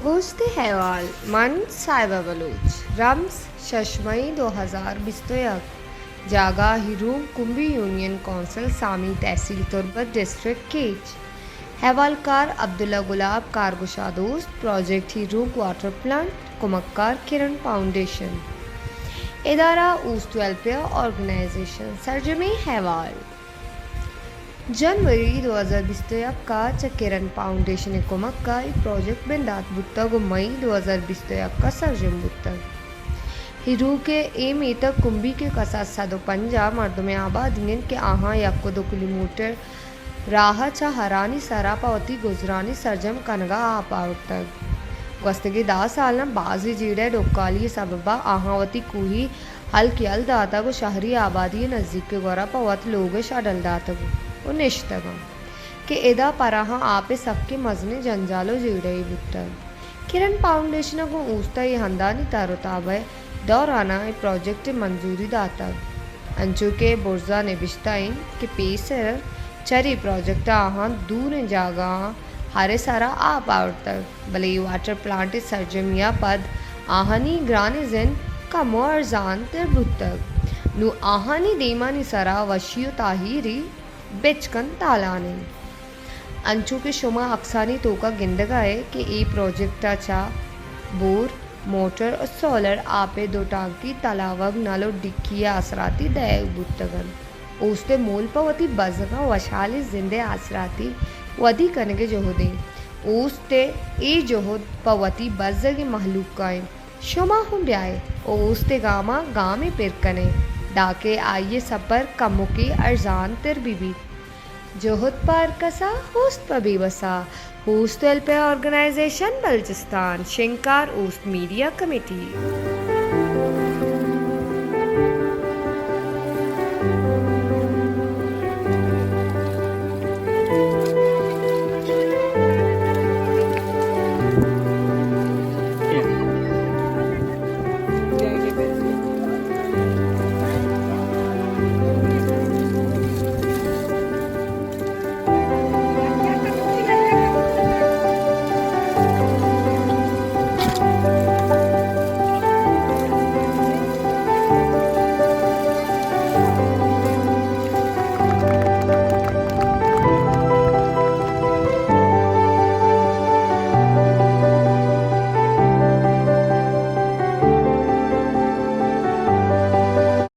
گوشت احوال، من صاحبہ بلوچ۔ رمز شش مئی دو ہزار بیست و یک۔ جاگہ ہیروک کمبی یونین کونسل سامی تحصیل تربت ڈسٹرکٹ کیچ۔ احوالکار عبداللہ گلاب کارگشاد اوست، پروجیکٹ ہیروک واٹر پلانٹ، کمکار کرن فاؤنڈیشن۔ ادارہ اوست ویلفیئر آرگنائزیشن۔ سرجمیں احوال۔ جنوری دو ہزار بیست و یک ءَ چہ کرن فاؤنڈیشن ءِ کمک ءَ اے پروجیکٹ بندات بوتگ ءُ مئی دو ہزار بیست و یک ءَ سرجم بوتگ۔ ہیروک ءِ اے میتگ کمبی کہ کساس صد و پنجاہ مردم ءِ آبادی انت کہ آہاں یک ءُ دو کلومیٹر راہ ءَ چہ ہرانی سرا پہ وتی گزرانی سرجم کنگ ءَ آپ آورتگ۔ گوستگیں دہ سالاں بازیں جیڑہ ءُ ڈکالی ءِ سبب ءَ آہاں وتی کوہی ہلک یل داتگ ءُ شہری آبادی ءِ نزیک ءِ گورا پہ وت لوگ ءِ شڈل داتگ ءُ نشتگ انت کہ ادا پر آہاں آپ ءِ سکیں مزنیں جنجال ءُ جیڑہے بوتگ۔ کرن فاؤنڈیشن ءَ گوں اوست ءَ اے ہندانی تر ءُ تاب ءِ دوران ءَ اے پروجیکٹ ءِ منظوری داتگ۔ انچو کہ برز ءَ نبشتہ انت کہ پیسر چرے پروجیکٹ ءَ آہاں دوریں جاگہاں ہر ءِ سرا آپ آورتگ، بلے اے واٹر پلانٹ ءِ سرجمی ءَ پد آہانی گرانیں زند کمو ارزان تر بوتگ۔ نوں آہانی دیمانی سرا وشی ءُ تاہیری بچکند تالان انت۔ انچو کہ شما عکسانی توکا گندگا ئے کہ اے پروجیکٹ ءَ چہ بور، موٹر ءُ سولر آپ ءِ دو ٹانکی، تلاوگ، نل ءُ ڈکی ءِ آسراتی دئیگ بوتگ انت۔ اوست ءِ مول پہ وتی بزگاں وشھالیں زند ءِ آسراتی ودی کنگ ءِ جہد انت۔ اوست ءِ اے جہد پہ وتی بزگیں مہلوک ءَ انت۔ شما ہوں بیائے ءُ اوست ءِ گاماں گامے پر کنئے، دانکہ آئی ءِ سپر کمکے ارزان تر بہ بیت۔ جہد پہ ہر کسا، اوست پہ بے وسا۔ اوست ویلفیئر آرگنائزیشن بلوچستان، شنگکار اوست میڈیا کمیٹی۔